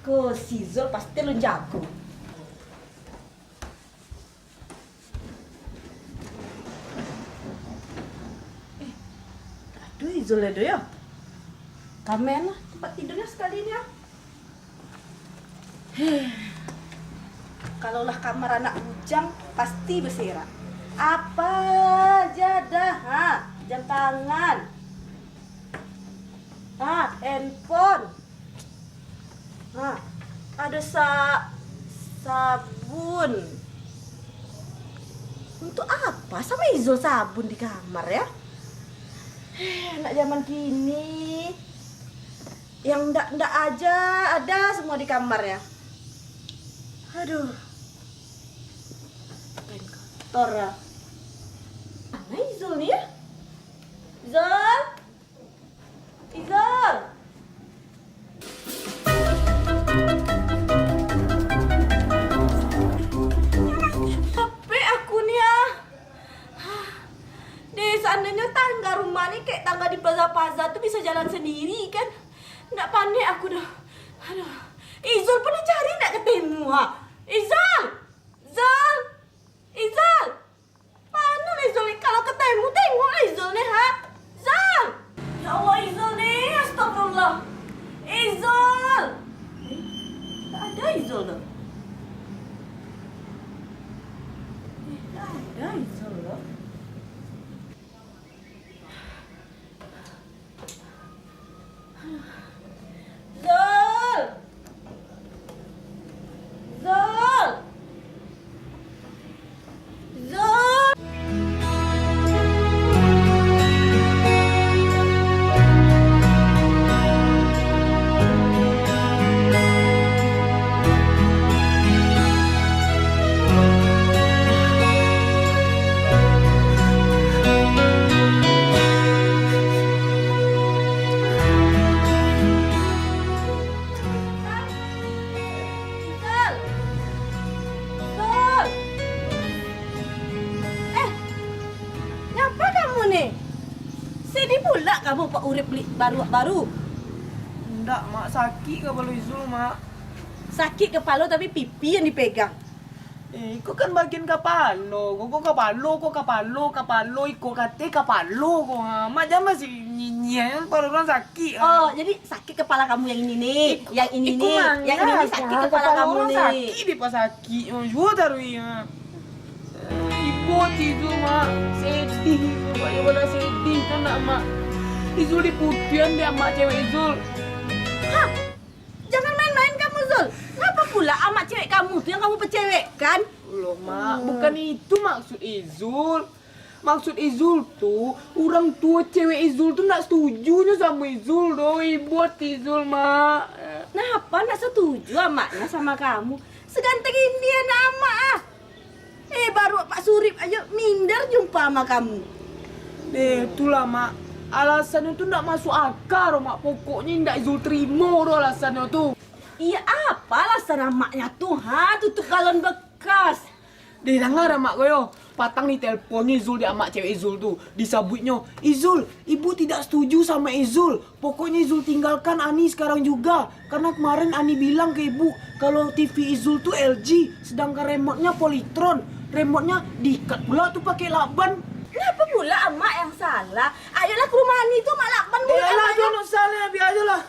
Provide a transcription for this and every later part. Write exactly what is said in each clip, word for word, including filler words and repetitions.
Ko si Zul pasti alun jago. Eh, aduh, Izul ado yo. Kamen lah tempat tidurnya sekali ni ah. Heh. Kalau lah kamar anak bujang, pasti beserak. Apa aja dah, ha? Jam tangan. Ha, handphone. Ha, ada sa-, sabun. Untuk apa sama Izul sabun di kamar ya? Eh, anak zaman kini. Yang ndak-ndak aja ada semua di kamar ya. Aduh. Kain kotor ya. Mana Izul ni ya? Izul? Izul! Capek aku ni ah. Deh, seandainya tangga rumah ni kayak tangga di plaza-plaza tu bisa jalan sendiri kan. Ndak panik aku dah. Aduh. Izul pun dicari ndak ketemu ha. Izul! Izul! Izul! Mano lah Izul ni? Kalau ketemu, tengoklah Izul ni, ha? Izul! Ya Allah, Izul ni, astagfirullah. Izul! Eh, tak ada Izul tu. Eh, tak ada Izul tu. Zul! Zul! Zul! Zul! Zul! Eh, ngapa kamu ni? Sedih pula kamu, Pak Urip beli baruak baru? Ndak, Mak. Sakik kapalo Izul, Mak. Sakik kapalo, tapi pipi yang dipegang. Eh, iko kan bagian kapalo. Ko, ko kapalo, ko kapalo, kapalo, iko kate kapalo, ko. Ha, Mak, jan basi nyinyia, kan kepala urang sakik, ha. Oh, jadi sakit kepala kamu yang ini nih, yang ini nih, yang ini nih sakit kepala kamu nih. Sakik, di pas sakik. Oh, juo taruih, ha. Eh, ibo ti Izul, Mak. Sedih Izul, Mak. Yo, bana sedih, tau ndak, Mak? Izul diputihan dek amak cewek Izul. Hah? Jangan main-main kamu, Zul. Ngapa pula amak cewek kamu tu yang kamu pecewekkan? Loh, Mak, bukan itu maksud Izul. Maksud Izul tu, urang tuo cewek Izul tu ndak setuju nyo samo Izul doh. Ibo ati Izul, Mak. Napa ndak setuju amaknya sama kamu? Seganteng ini anak amak, ah. Eh, baru Pak Surip ajo minder jumpa ama kamu. Eh, itulah, Mak. Alasannyo tu ndak masuk aka doh, Mak. Pokoknyo indak Izul terimo doh alasannyo tu. Iya, apa alasan amaknya tu, ha? Tutup galon bekas. Deh, danga, Mak, ko yo. Patang ni telponnyo Izul di amak cewek Izul tu. Disabuiknyo, "Izul, ibu tidak setuju sama Izul. Pokoknya Izul tinggalkan Ani sekarang juga. Karena kemarin Ani bilang ke ibu, kalau T V Izul tu L G, sedangkan remote-nya Polytron. Remote-nya diikat pula tu pakai lakban." Kenapa pula amak yang salah? Ayolah ke rumah Ani tu, amak lakban. Eh, alah, jangan salah, biar aja lah.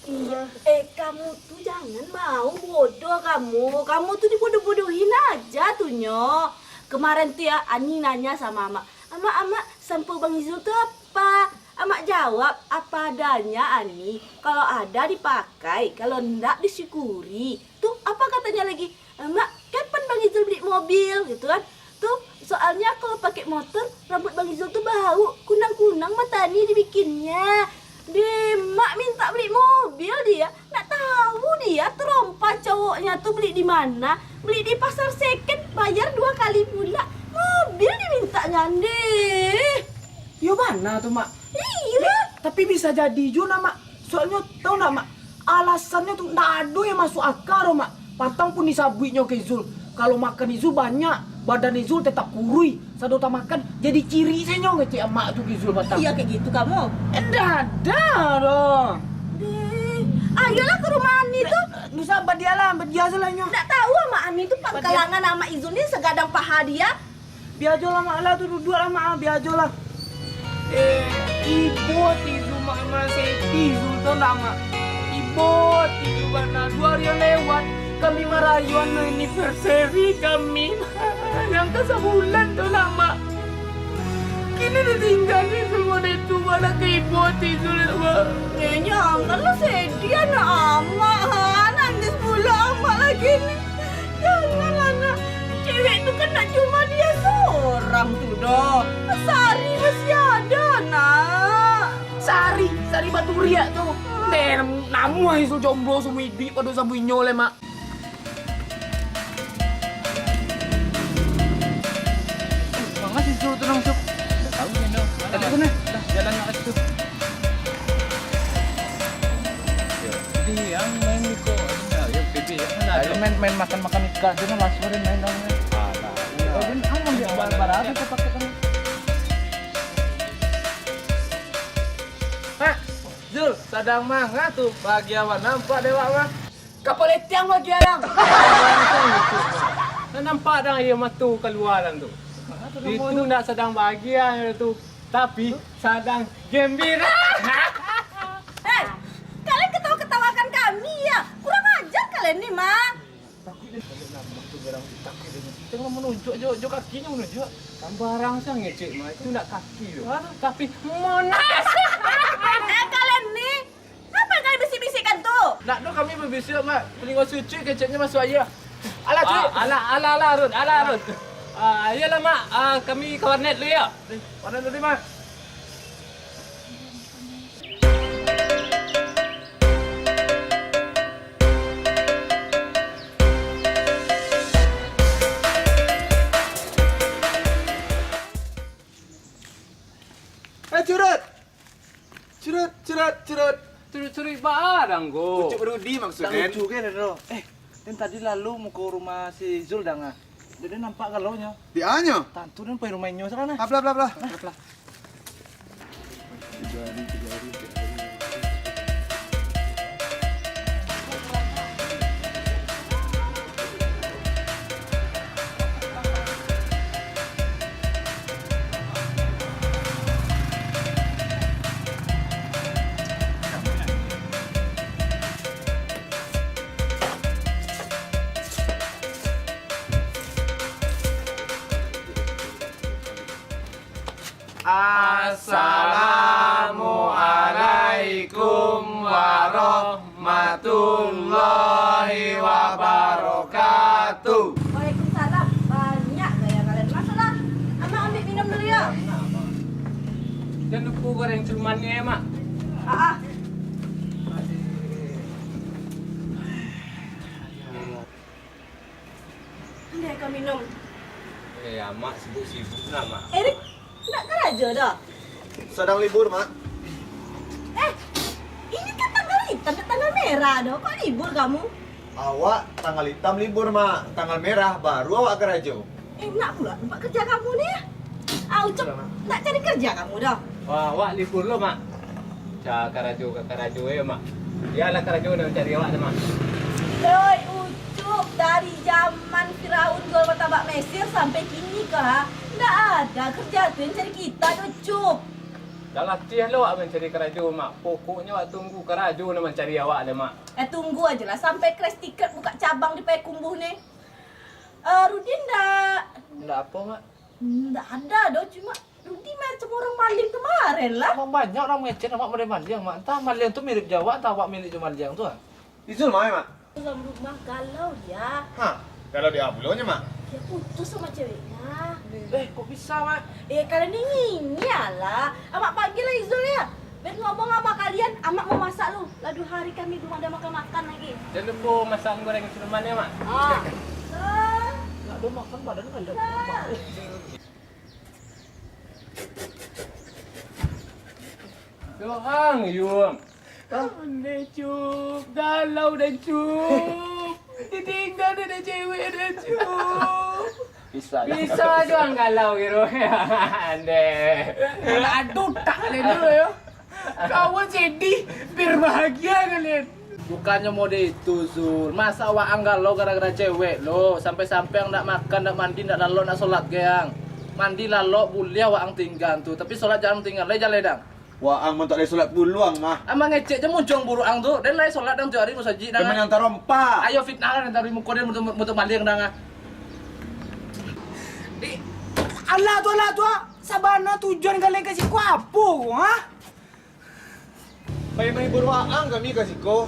Iya. Eh, kamu tu jangan mau bodoh kamu. Kamu tu dibodoh-bodohin aja tu nyo. Kemarin tu ya, Ani nanya sama amak, "Amak, amak, sampo Bang Izul tu apa?" Amak jawab, "Apa adanya, Ani. Kalau ada dipakai, kalau ndak disyukuri." Tu apa katanya lagi? "Mak, kapan Bang Izul beli mobil?" gitu kan. Tu, soalnya kalau pakai motor, rambut Bang Izul tu bau, kunang-kunang mata Ani dibikinnya. Deh, Mak minta beli mobil dia, ndak tahu dia terompa cowoknya tu beli di mana, beli di pasar second, bayar dua kali pula. Mobil dimintanya, deh. Yo bana tu, Mak. Iya. Tapi bisa jadi juo nah, Mak. Soalnyo, tau ndak, Mak? Alasannyo tu ndak ado yang masuk aka doh, Mak. Patang pun disabuiknyo ka Izul, kalau makan Izul banyak, badan Izul tetap kuruih. Sado tamakan, jadi cirik se nyo, ngecek amak tu ka Izul patang. Iya, kayak gitu kamu. Eh, ndak ada doh. Deh, ayolah ke rumah Ani tu. Bisa badialah, badia salah nyo. Ndak tahu Amak Ami tu pangkalangan Amak Izul ni sagadang paha dia. Bia jo lah, Mak, lah tu duduak lah, Mak, ah, bia jo lah. Eh, ibo tizu, Mak, Mak, seti Zul tu ndak, Mak. Ibo tizu bana, duo hari yang lewat, kami marayuan anniversary kami. Yang ka sabulan tu lah, Mak. Kini ditinggali samo dek tu, mana ka ibo tizu lah, Mak. Eh, janganlah sedi anak Amak, ha, nangis pulo Amak lagi ni. Janganlah, Nak. Cewek tu kan ndak cuma dia sorang tu doh. Sari masih ada, Nak. Sari, Sari Baturiak tu. Deh, nam-, namuah isu jomblo sumui duit pado samuinyo leh, Mak. Manga si Zul tu nang, Cuk? Ndak tahu, Nino. Tadi sana. Dah, jalan nak ke situ. Jadi, yang main di ko-, ya, ya, P B, ya, mana ada? Ayo main, main makan-makan ikan tu, nah, langsung ada main dong. Alah, iya. Oh, dan, ah, ambil bar-, barang apa kau pakai tadi? Hah? Zul, sadang manga tu? Bahagia bana nampak dek awak mah. Kapalo tiang bahagia dang. Nan nampak dang aia mato kalua dang tu. Itu ndak sadang bahagia tu, tapi sadang gembira. Eh, kalian ketawa-ketawakan kami, ya? Kurang ajar kalian ni, mah. Takut dia. Kalau nampak tu barang tu, takut dia. Jangan menunjuk, jo, jo kakinyo menunjuk. Sambarang saja ngecek, mah. Itu ndak kaki tu. Tapi monas. Eh, kalian ni, apa yang kalian bisik-bisikkan tu? Ndak doh kami babisik, Mak. Talingo si Ucuik keceknyo masuak aia. Alah, Cuik. Ah, alah, alah, alah, Rut. Alah, Rut. Ah, iyolah, Mak. Ah, kami ka warnet dulu, yo. Eh, warnet dulu, Mak. Eh, Curut! Curut, Curut, Curut! Curut-curut baa dang ko? Ucup Rudi maksudnyo. Ndak lucu kan, Ro? Eh, den tadi lalu muko rumah si Zul dang, ah. Dek den nampak galaunyo. Di anyo? Tantu den pai rumah inyo sakana. Aplah, aplah, aplah. Aplah, aplah. Assalamualaikum warahmatullahi wabarakatuh. Waalaikumsalam. Banyak gaya kalian. Masuklah. Amak ambil minum dulu, ya. Jangan lupa goreng celumannya, ya, Mak. Ah, ah. Andai kau minum. Eh, Amak sibuk-sibuk lah, Mak. Erik, ndak karajo doh? Sadang libur, Mak. Eh, ini kan tanggal hitam, ndak tanggal merah doh. Kok libur kamu? Awak tanggal hitam libur, Mak. Tanggal merah baru awak karajo. Enak pula tempat kerja kamu ni, ya. Ah, Ucup, ndak cari kerja kamu doh? Wah, awak libur lo, Mak. Ca karajo ka karajo, yo, Mak. Bialah karajo nan mancari awak tu, Mak. Doi, Ucup, dari zaman Firaun jual martabak Mesir sampai kini ko, ha, ndak ada kerja tu yang cari kita doh, Cup. Dah latiah lo awak mancari karajo, Mak. Pokoknyo awak tunggu karajo nan mancari awak deh, Mak. Eh, tunggu ajolah sampai Crash Ticket buka cabang di Payakumbuh ni. Eh, Rudi ndak? Ndak apo, Mak? Ndak ada doh, cuma Rudi main samo urang maling kamaren lah. Emang banyak urang mangecek Amak maling-maling, Mak. Entah maliang tu mirip jo awak, entah awak mirip jo maliang tu, ah. Izul ma, Mak? Dalam rumah galau dia. Ha, galau di a pulonyo, Mak? Dia putus sama ceweknya. Eh, kok bisa, Mak? Eh, kalian ni nyinyia lah. Amak panggil lah Izul ya. Biar ngomong sama kalian, Amak mau masak lu. Lah dua hari kami belum ada makan-makan lagi. Jangan lupa masak goreng siluman ya, Mak. Ah. Nggak ada makan, badan nggak ada. Doang, Yum. Andai, Cup. Galau dah, Cup. Ditinggal dah, dah cewek dah, Cup. Bisa, bisa juang galau gitu. Andai. Aduh, tak ada dulu ya. Kawan sedih, berbahagia kalian. Bukannyo mode itu, Zul. Masa waang galau gara-gara cewek lo? Sampai-sampai ang ndak makan, ndak mandi, ndak lalok, ndak solat ge ang. Mandi lalok buliah waang tingga tu, tapi solat jan tingga lai, jaleh dang. Waang mantap lai solat puluang mah. Amang ngecek je muncuang buruak ang tu. Den lai solat dang tiok ari musajik dang. Emang yang tarompa. Ayo fitnah lah den taruih muko den mutu-, mutu maliang dang ah. Di, alah tu, alah tu ah. Sabana tujuan kalian ka siko apo, ha? Main-main buruak ang kami ka siko.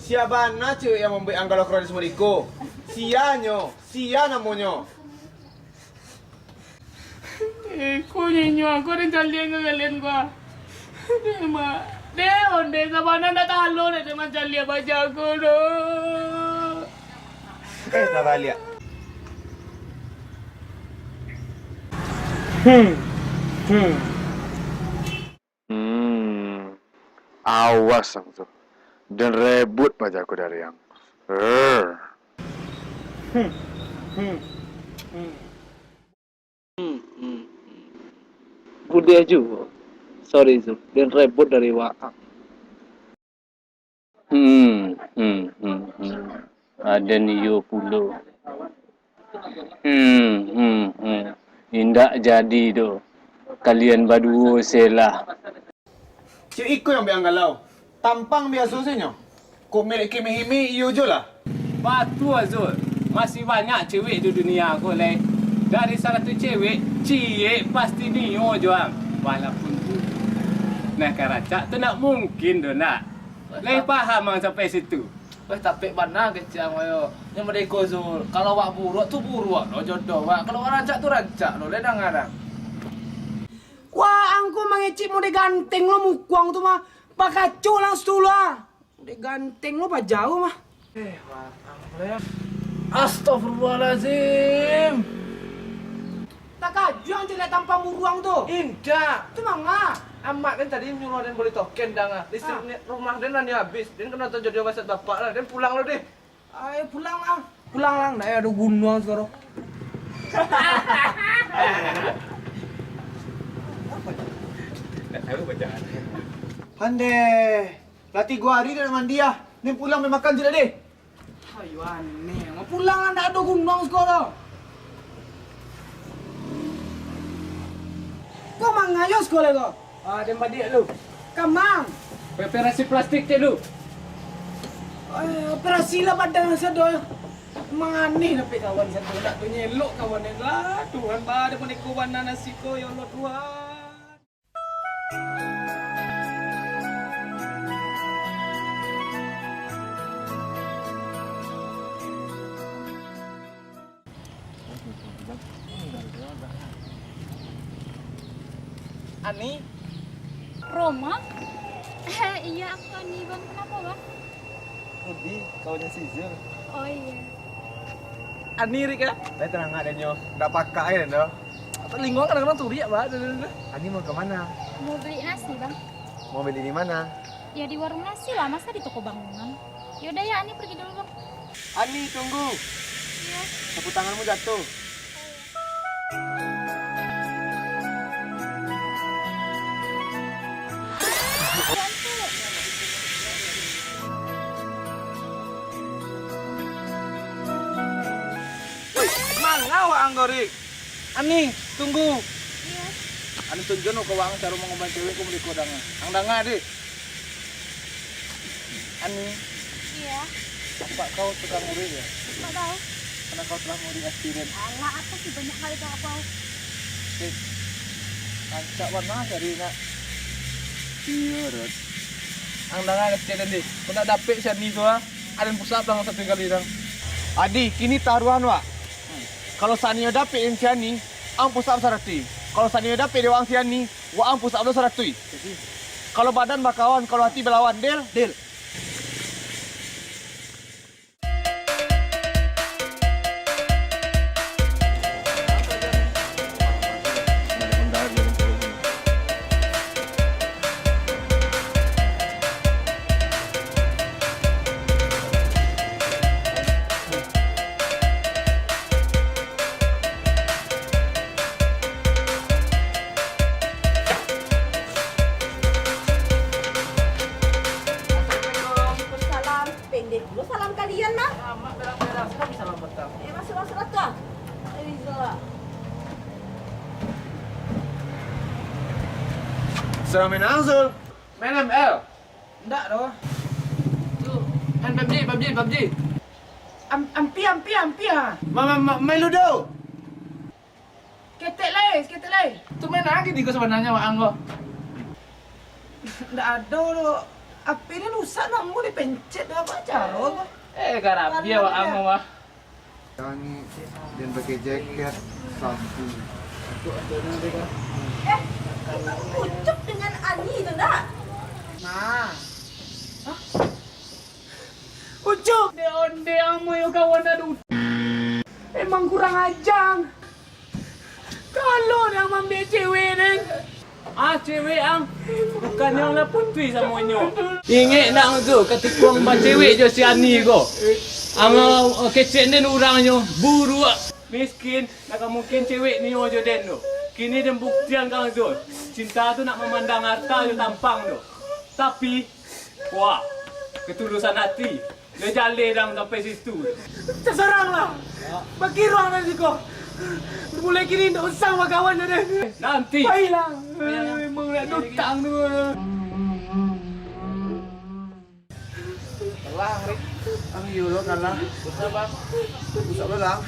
Sia bana cewek yang mambuek ang galau kronis modeko? Sia nyo? Sia namonyo? Eh, ko nyenyo, ko den caliak ka kalian ko ah. Deh, mak. Deh, onde sabana ndak talo dek den mancaliak bajak ko doh. Eh, tabaliak. Hmm. Hmm. Hmm, awas ang tu. Den rebut paja ko dari ang. Rrrr. Hmm, hmm, hmm. Hmm, hmm, hmm. Buliah juo. Sorry, Zul. Den rebut dari waang. Hmm, hmm, hmm, hmm. Aden iyo pulo. Hmm, hmm, hmm. Indak jadi doh. Kalian baduo se lah. Cewek iko yang buek ang galau. Tampang biaso se nyo. Kok merek kemeh-kemeh iyo jo lah. Batua, Zul. Masih banyak cewek di dunia ko, lai. Dari saratuih cewek, ciek pasti nio jo ang. Walaupun tu, nah, ka rancak tu ndak mungkin doh, nak. Lai paham ang sampai situ? Weh, tapek bana kecek ang, yo. Nyo mode iko, Zul. Kalau awak buruak tu buruak lo jodoh wak. Kalau awak rancak tu rancak lo, lai danga dang. Wah, ang ko mangecek mode ganteng lo muko ang tu mah. Bakaco langsung tu lah. Mode ganteng lo bajauah mah. Eh, batang lo yo. Astagfirullahalazim. Takajua ang caliak tampang buruak ang tu. Indak. Tu manga? Amak den tadi nyuruah den bali token dang ah. Listrik rumah den lah ni habis. Den ka nonton jodoh baset bapak lah. Den pulang lo deh. Ai, pulang lah. Pulang lah. Ndak ado guno ang sekarang. Pandai. Lah tigo ari den ndak mandi ah. Den pulang main makan ciek deh. Ayo aneh, mau pulang lah, ndak ado guno ang siko tu. Ko mangayo siko lai ko? Ah, den baliak lu. Kamang. Operasi plastik cek lu. Eh, operasi lah badan sado. Manganeh dapek kawan sado, ndak tu nyelok kawan ni lah. Tuhan, ba, ada maniko bana nasi ko, ya Allah Tuhan. Ani? Roma? Eh, iya, aku Ani, Bang. Kenapa, Bang? Rudi, kawannya si Zul. Oh, iya. Ani, Rik, ya? Tapi tenang aja, nyo. Ndak pakak aja, nyo. Atau lingkungan kadang-kadang turik, Bang. Ani mau ke mana? Mau beli nasi, Bang. Mau beli di mana? Ya, di warung nasi lah, masa di toko bangunan. Yaudah ya, Ani pergi dulu, Bang. Ani, tunggu. Iya. Sapu tanganmu jatuh. Woi, manga waang ko, Rik? Ani, tunggu. Iya. Ani tunjuan ka waang caro mangumbai cewek ko mode ko danga. Ang danga, deh. Ani. Iya. Apak kau tukang urek, ya? Kok tahu? Karena kau telah mengurek hati den. Alah, apa sih banyak kali kau tahu? Dek, rancak bana cari nak. Iya, Rod. Ang danga kecek den, deh. Kok nak dapek si Ani tu, ah? Aden pusap dang satu kali dang. Adi, kini taruahan, wak. Kalau saandainyo dapek den si Ani, ang pusap saratuih. Kalau saandainyo dapek dek waang si Ani, waang pusap lo saratuih. Kalau badan bakawan, kalau hati balawan, deal? Deal. Amak berang-berang, sudah bisa lambat kamu. Eh, masuk, masuk, Raka. Eh, Rizal. Sedang main Azul. Main M L? Ndak doh. Tu, main pabji, pabji, pabji. Am-, ampi, ampi, ampi, ah. Ma-, ma-, ma-, main Ludo. Ketek lai, ketek lai. Tu main lagi di ko sabananyo, waang ko. Ndak ado doh. H P ni rusak, namo dipencet doh, apo caro ko? Eh, garabia waang ko mah. Kangi, dan pakai jaket, sapu. Eh, Ucup dengan Ani tu ndak? Nah. Hah? Ucup! Onde-onde ang yo kawan ado. Emang kurang aja. Kalau dah mambiak cewek, den. Ah, cewek ang. Bukannyo ang lah putuih samo inyo. Ingek ndak ang tu, katikuang bacewek jo si Ani ko. Ang, eh, kecek den urangnyo, buruak, miskin, ndak ka mungkin cewek nio jo den tu. Kini den buktian ka ang tu. Cinta tu ndak mamandang harta jo tampang tu. Tapi, wah, ketulusan hati. Nyo jaleh dang sampai situ. Tasarang lah. Bakiruang dari siko. Mulai kini ndak usah bakawan jo den. Nanti. Pailah. Memang nak dutang tu. Kalah, Rik. Ang iyo lo kalah. Usah, Bang. Usah lo, Bang.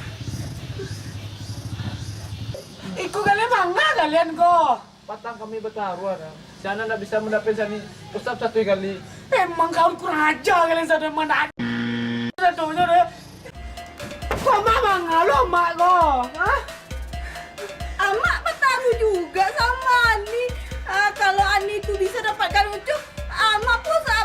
Iko kalian manga kalian ko? Patang kami bataruah, dah. Si Ana ndak bisa mandapek sani usap satu kali. Emang kau kurang aja kalian sadonyo, mana sadonyo deh. Kok amak manga lo amak ko? Hah? Amak bataruah juga sama Ani. Ah, kalau Ani tu bisa dapatkan Ucup, amak pun sa-